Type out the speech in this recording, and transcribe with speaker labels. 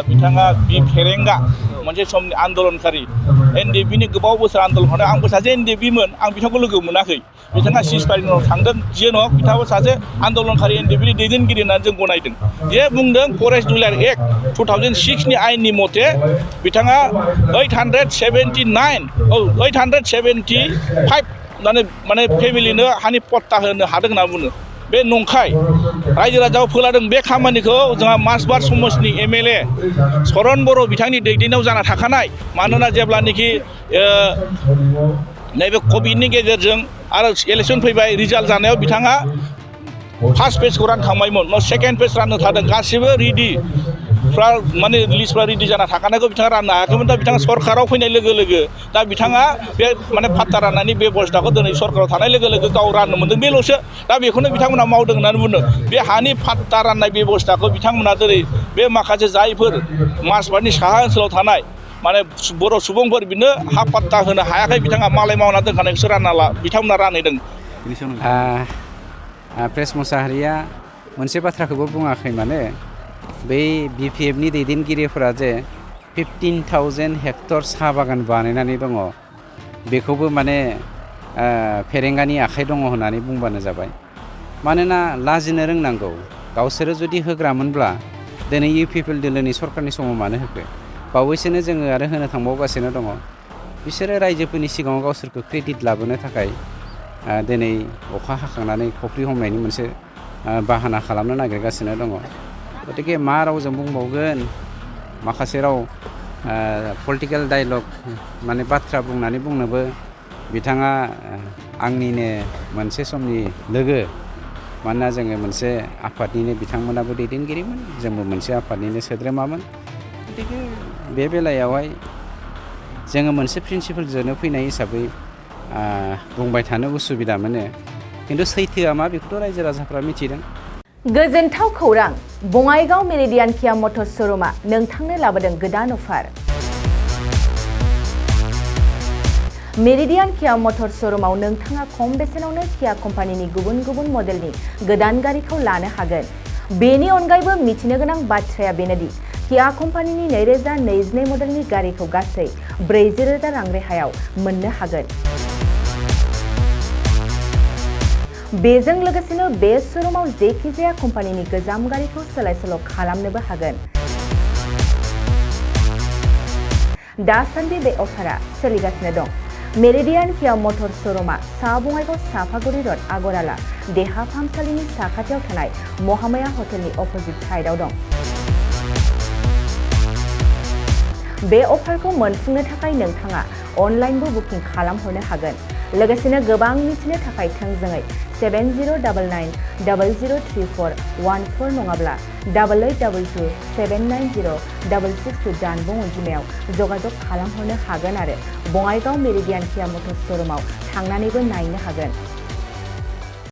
Speaker 1: बिथाङा बि फेरेंगा मोनसे समनि आन्दलनकारि एनडिएफबिनि गोबाव बोसोर आन्दलन खालामदों आंबो सासे एनडिएफबिमोन आं बिथांखौ लोगो मोनाखै बिथाङा सिजफायरनि उनाव थांदों जियानो हक बिथाङाबो सासे आन्दलनकारि एनडिएफबिनि दैदेनगिरि होननानै जों गनायदों जे बुंदों फरेस्ट रुलार एक्ट 2006नि आयेननि मथे बिथाङा 875 माने फेमिलिनो हानि पट्टा होनो हादों होनना बुङो बे नंखाय रायजो राजाखौ फोलादों बे खामानिखौ जोंहा मासबार समाजनि एमएलए सरन बर' बिथांनि दैदेननायाव जाना थाखानाय मानोना जेब्लानोखि नैबे कभिडनि गेजेरजों आरो इलेक्सन फैबाय रिजाल्ट जानायाव बिथाङा फार्स्ट पेजखौ रानखांबायमोन उनाव सेकेन्ड पेज राननो थादों गासिबो रेडि माने लिस्टफ्रा रेडि जाना थाखानायखौ बिथाङा राननो हायाखैमोन दा बिथाङा सरकाराव फैनाय लोगो लोगो दा बिथाङा बे माने फाट्टा राननायनि बेबस्थाखौ दिनै सरकाराव थानाय लोगो लोगो गाव राननो मोनदों बेल'सो दा बेखौनो बिथांमोना मावदों होननानै बुंदों बे हानि फाट्टा राननाय बेबस्थाखौ बिथांमोना दिनै बे माखासे जायफोर मासबारनि साहा ओनसोलाव थानाय माने बर' सुबुंफोर बिनो हा पाट्टा होनो हायाखै बिथाङा मालाय मावना दोनखानायखौसो बिथांमोना रानहैदों
Speaker 2: प्रेस मुसाहारिया मोनसे बाथ्राखौबो बुङाखै माने बै बिपिएफनि दैदेनगिरिफोरा जे 15,000 हेक्टर साहा बागान बानायनानै दङ बेखौबो माने फेरेंगानि आखाइ दङ होननानै बुंबानो जाबाय मानोना लाजिनो रोंनांगौ गावसोरो जुदि होग्रामोनब्ला दिनै इउपिपिएल दोलोनि सरकारनि समाव मानो होखो बावैसोनो जोङो आरो होनो थांबावगासिनो दङ बिसोरो रायजोफोरनि सिगाङाव गावसोरखौ क्रेडिट लाबोनो थाखाय दिनै अखा हाखांनानै खफ्रि हमनायनि मोनसे बाहाना खालामनो नागिरगासिनो दङ गतिके मा रावजों बुंबावगोन माखासे राव पलिटिकेल डायलग माने बाथ्रा बुंनोबो बिथाङा आंनिनो मोनसे समनि लोगो मानोना जोङो मोनसे आफादनिनो बिथांमोनाबो दैदेनगिरिमोन जोंबो मोनसे आफादनिनो सोद्रोमामोन गतिके बे बेलायावहाय जोङो मोनसे प्रिन्सिपालजोंनो फैनाय हिसाबै बुंबाय थानो उसुबिदा मोनो खिन्थु सैथोआ मा बेखौथ' रायजो राजाफ्रा मिथिदों
Speaker 3: गोजोनथाव खौरां बङाइगाव मेरिडियान किया मटर्स श'रुमा नोंथांनो लाबोदों गोदान अफार मेरिडियान किया मटर्स श'रुमाव नोंथाङा खम बेसेनावनो किया कम्पानिनि गुबुन गुबुन मडेलनि गोदान गारिखौ लानो हागोन बेनि अनगायैबो मिथिनो गोनां बाथ्राया बेनोदि किया कम्पानिनि 2022 मडेलनि गारिखौ गासै 40,000 रां रेहायाव मोननो हागोन बेजों लोगोसेनो बे श'रुमाव जेखिजाया कम्पानिनि गोजाम गारिखौ सोलाय सोल' खालामनोबो हागोन दासान्दि बे अफारा सोलिगासिनो दं मेरिडियान किया मटर्स श'रुमा सा बङाइगाव साफागुरि रड आगराला देहा फाहामसालिनि साखाथियाव थानाय महामाया हटेलनि अपोजिट साइडआव दं बे अफारखौ मोनफुंनो थाखाय नोंथाङा अनलाइनबो बुकिं खालामहरनो हागोन लोगोसेनो गोबां मिथिनो थाखाय थोंजोङै 7099003414 नङाब्ला 8822790662 जानबुं अनजिमायाव जगाजग खालामहरनो हागोन आरो बङाइगाव मेरिडियान किया मटर्स श'रुमाव थांनानैबो नायनो हागोन